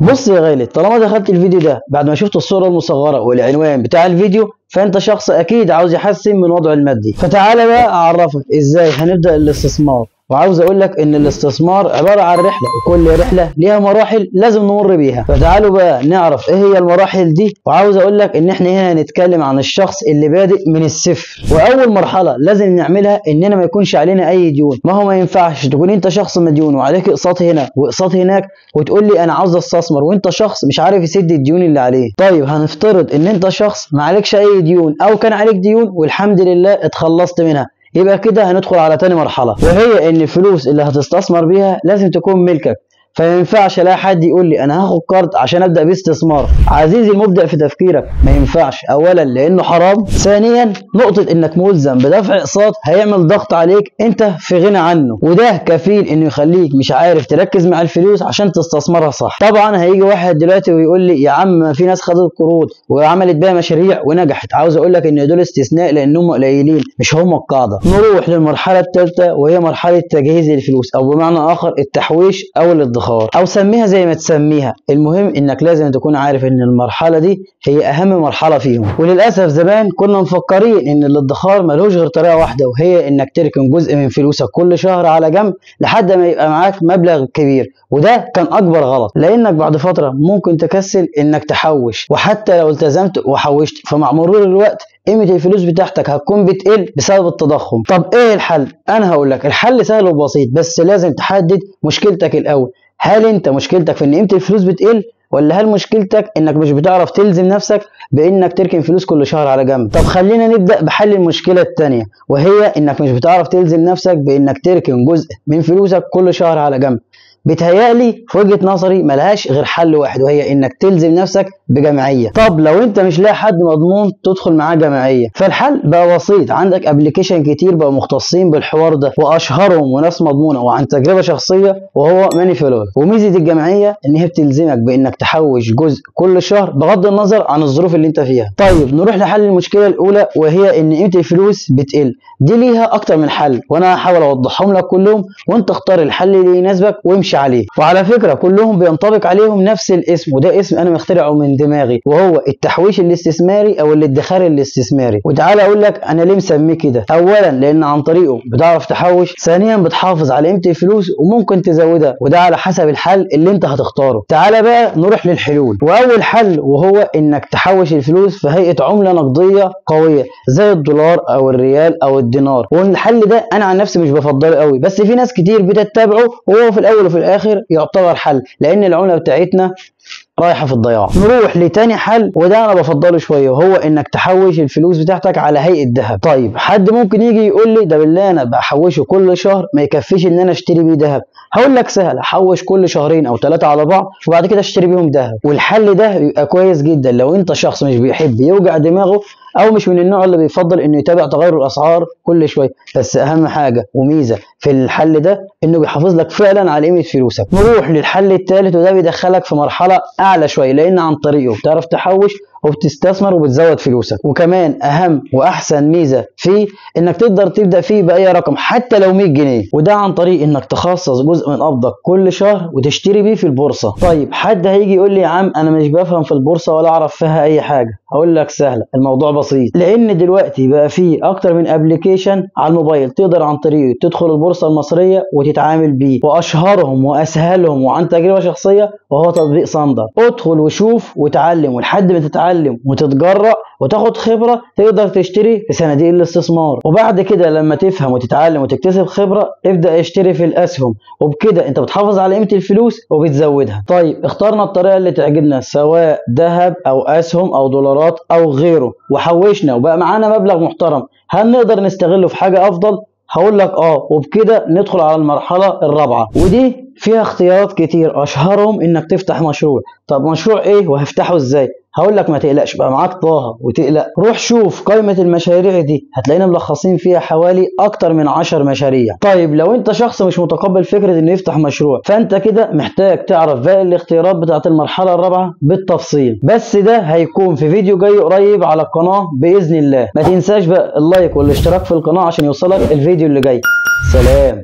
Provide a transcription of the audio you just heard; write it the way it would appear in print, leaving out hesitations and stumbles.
بص يا غالي، طالما دخلت الفيديو ده بعد ما شفت الصورة المصغرة والعنوان بتاع الفيديو فانت شخص اكيد عاوز يحسن من وضعه المادي. فتعالى بقى اعرفك ازاي هنبدأ الاستثمار. وعاوز اقول لك ان الاستثمار عبارة عن رحلة، وكل رحلة ليها مراحل لازم نمر بيها. فتعالوا بقى نعرف ايه هي المراحل دي. وعاوز اقول لك ان احنا هنا هنتكلم عن الشخص اللي بادئ من الصفر. واول مرحلة لازم نعملها اننا ما يكونش علينا اي ديون. ما هو ما ينفعش تكون انت شخص مديون وعليك اقساط هنا واقساط هناك وتقول لي انا عاوز استثمر وانت شخص مش عارف يسد الديون اللي عليه. طيب هنفترض ان انت شخص ما عليكش اي ديون او كان عليك ديون والحمد لله اتخلصت منها، يبقى كده هندخل على تاني مرحلة، وهي ان الفلوس اللي هتستثمر بيها لازم تكون ملكك. فما ينفعش لا حد يقول لي انا هاخد قرض عشان ابدا بيه استثمار. عزيزي المبدع في تفكيرك، ما ينفعش. اولا لانه حرام، ثانيا نقطة انك ملزم بدفع اقساط هيعمل ضغط عليك انت في غنى عنه، وده كفيل انه يخليك مش عارف تركز مع الفلوس عشان تستثمرها صح. طبعا هيجي واحد دلوقتي ويقول لي يا عم في ناس خدت قروض وعملت بيها مشاريع ونجحت. عاوز اقول لك ان دول استثناء لانهم قليلين، مش هم القاعدة. نروح للمرحلة الثالثة وهي مرحلة تجهيز الفلوس، او بمعنى اخر التحويش او الادخار، او سميها زي ما تسميها. المهم انك لازم تكون عارف ان المرحلة دي هي اهم مرحلة فيهم. وللاسف زمان كنا مفكرين ان الادخار ملوش غير طريقه واحدة، وهي انك تركن جزء من فلوسك كل شهر على جنب لحد ما يبقى معاك مبلغ كبير، وده كان اكبر غلط، لانك بعد فترة ممكن تكسل انك تحوش، وحتى لو التزمت وحوشت فمع مرور الوقت قيمة الفلوس بتاعتك هتكون بتقل بسبب التضخم. طب ايه الحل؟ انا هقول لك الحل سهل وبسيط، بس لازم تحدد مشكلتك الاول. هل انت مشكلتك في ان قيمة الفلوس بتقل، ولا هل مشكلتك انك مش بتعرف تلزم نفسك بانك تركن فلوس كل شهر على جنب؟ طب خلينا نبدا بحل المشكلة الثانية، وهي انك مش بتعرف تلزم نفسك بانك تركن جزء من فلوسك كل شهر على جنب. بيتهيألي في وجهة نظري ملهاش غير حل واحد، وهي انك تلزم نفسك بجمعية. طب لو انت مش لاقي حد مضمون تدخل معاه جمعية، فالحل بقى بسيط. عندك application كتير بقى مختصين بالحوار ده، واشهرهم وناس مضمونة وعن تجربة شخصية وهو ماني فلول. وميزة الجمعية ان هي بتلزمك بانك تحوش جزء كل شهر بغض النظر عن الظروف اللي انت فيها. طيب نروح لحل المشكلة الاولى، وهي ان قيمة الفلوس بتقل. دي ليها اكتر من حل، وانا هحاول اوضحهم لك كلهم وانت اختار الحل اللي يناسبك وامشي عليه. وعلى فكرة كلهم بينطبق عليهم نفس الاسم، وده اسم انا مخترعه من دماغي، وهو التحويش الاستثماري او الادخار الاستثماري. وتعالى اقول لك انا ليه مسميه كده. اولا لان عن طريقه بتعرف تحوش، ثانيا بتحافظ على قيمة الفلوس وممكن تزودها، وده على حسب الحل اللي انت هتختاره. تعالى بقى نروح للحلول. واول حل وهو انك تحوش الفلوس في هيئة عمله نقدية قوية زي الدولار او الريال او الدينار. والحل ده انا عن نفسي مش بفضله قوي، بس في ناس كتير بتتبعه، وهو في الاول وفي الاخر يعتبر حل لان العملة بتاعتنا رايحة في الضياع. نروح لتاني حل، وده انا بفضله شوية، وهو انك تحوش الفلوس بتاعتك على هيئة ذهب. طيب حد ممكن يجي يقول لي ده بالله انا بحوشه كل شهر ما يكفيش ان انا اشتري بيه ذهب. هقول لك سهل، حوش كل شهرين او 3 على بعض وبعد كده اشتري بيهم ذهب. والحل ده بيبقى كويس جدا لو انت شخص مش بيحب يوجع دماغه، او مش من النوع اللي بيفضل انه يتابع تغير الاسعار كل شوية. بس اهم حاجة وميزه في الحل ده انه بيحافظ لك فعلا على قيمة فلوسك. نروح للحل الثالث، وده بيدخلك في مرحلة اعلى شوية، لان عن طريقه بتعرف تحوش وبتستثمر وبتزود فلوسك. وكمان اهم واحسن ميزة فيه انك تقدر تبدا فيه باي رقم حتى لو 100 جنيه، وده عن طريق انك تخصص جزء من قبضك كل شهر وتشتري بيه في البورصة. طيب حد هيجي يقول لي يا عم انا مش بفهم في البورصة ولا اعرف فيها اي حاجة. هقول لك سهلة، الموضوع بسيط، لان دلوقتي بقى فيه اكتر من application على الموبايل تقدر عن طريقه تدخل البورصة المصرية وتتعامل بيه، واشهرهم واسهلهم وعن تجربه شخصية وهو تطبيق Thndr. ادخل وشوف وتعلم، ولحد ما تتعلم وتتجرأ وتاخد خبرة تقدر تشتري في صناديق الاستثمار. وبعد كده لما تفهم وتتعلم وتكتسب خبرة ابدأ اشتري في الأسهم، وبكده انت بتحافظ على قيمة الفلوس وبتزودها. طيب اخترنا الطريقة اللي تعجبنا سواء ذهب أو أسهم أو دولارات أو غيره، وحوشنا وبقى معانا مبلغ محترم، هل نقدر نستغله في حاجة أفضل؟ هقول لك اه. وبكده ندخل على المرحلة الرابعة، ودي فيها اختيارات كتير، اشهرهم انك تفتح مشروع. طب مشروع ايه وهفتحه ازاي؟ هقول لك ما تقلقش، بقى معاك طه وتقلق. روح شوف قائمة المشاريع دي، هتلاقينا ملخصين فيها حوالي اكتر من 10 مشاريع. طيب لو انت شخص مش متقبل فكرة انه يفتح مشروع، فانت كده محتاج تعرف باقي الاختيارات بتاعت المرحلة الرابعة بالتفصيل، بس ده هيكون في فيديو جاي قريب على القناة بإذن الله. ما تنساش بقى ال like والاشتراك في القناة عشان يوصلك الفيديو اللي جاي. سلام.